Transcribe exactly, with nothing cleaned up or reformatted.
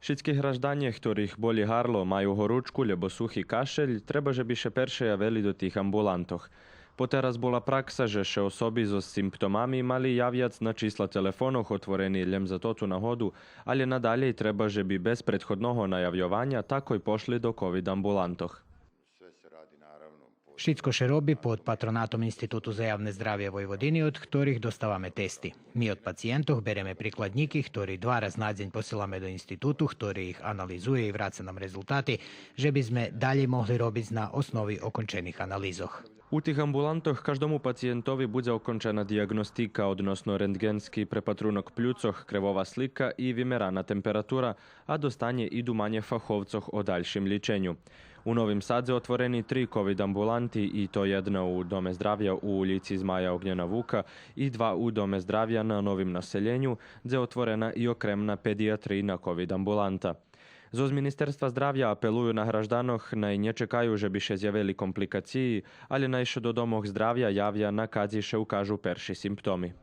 Шицки гражданє хторих боли гарло, маю горучку лєбо сухи кашель, треба же би ше перше явели до тих амбулантох. Потераз була пракса же ше особи зоз симптомами мали явяц на числа телефонох отворени лєм за тоту нагоду, алє надалєй треба же би без предходного наявйованя такой пошли до ковид амбулантох. Шицко ше роби под патронатом Институту за явне здравє Войводини, од хторих доставаме тести. Ми од пациєнтох береме прикладнїки, хтори два раз на дзень посиламе до институту, хтори их анализує и враца нам резултати, же би зме далєй могли робиц на основи окончених анализох. У тих амбулантох каждому пациєнтови будзе окончена диягностика, односно рентґенски препатрунок плюцох, кревова слика и вимерана температура, а достанє и думанє фаховцох о дальшим лїченю. У Новим Садзе отворени три ковид амбуланти, и то єдна у Доме здравя у улїци Змая Огнєна Вука и два у Доме здравя на Новим населєню, дзе отворена и окремна педиятриїна ковид амбуланта. Зоз Министерства здравя апелую на гражданох най нє чекаю же би ше зявели компликациї, алє най ше до домох здравя явя на кадзи ше укажу перши симптоми.